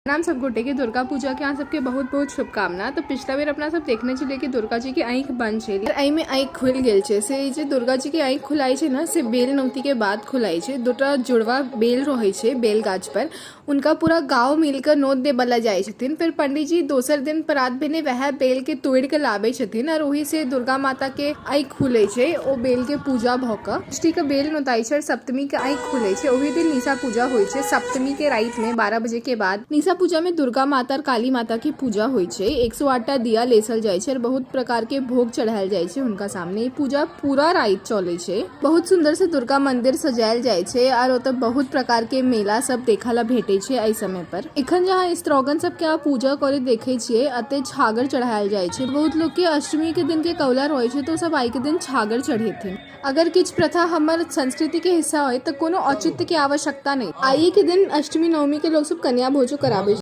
प्रणाम सब गोटे के। दुर्गा पूजा के अहाँ सबके बहुत बहुत शुभकामना। तो पिछला बेर अपना सब देखने छलियै कि दुर्गा जी के आँखि बंद छै, एहिमे आँखि खुलि गेल छै। से ई जे दुर्गा जी के आँखि खुलाइ छै ने, से बेल नौती के बाद खुलाइ छै। दूटा जुड़वा बेल रहै छै बेल गाछ पर, उनका पूरा गाँव मिलकर नोत देबऽ ला जाइ छथिन। फिर पंडीजी दोसर दिन परात भेने वएह बेल के तोड़ि के लाबै छथिन और ओहि से दुर्गा माता के आँखि खुलै छै। ओ बेल के पूजा भऽ कऽ षष्ठी के बेल नोताइ छै और सप्तमी के आँखि खुलै छै। ओहि दिन निशा पूजा होइ छै। सप्तमी के राति में 12 बजे के बाद निशा पूजा में दुर्गा माता और काली माता के पूजा होइ छै। 108टा दिया लेसल जाइ छै और बहुत प्रकार के भोग चढ़ायल जाइ छै हुनका सामने। ई पूजा पूरा राति चलै छै। बहुत सुंदर से दुर्गा मंदिर सजायल जाइ छै और ओतऽ बहुत प्रकार के मेला सब देखा ला भेटै छै एहि समय पर। एखन जहाँ स्त्रोगन सब के अहाँ पूजा करे देखे छियै, अते छागर चढ़ायल जाइ छै। बहुत लोग के अष्टमी के दिन के कौला रहै छै, तो सब आइ के दिन छागर चढ़ेथिन। अगर किछु प्रथा हमर संस्कृति के हिस्सा होय तऽ कोनो औचित्य के आवश्यकता नहि। आइए के दिन अष्टमी नवमी के लोग सब कन्या भोजो कराबै छै।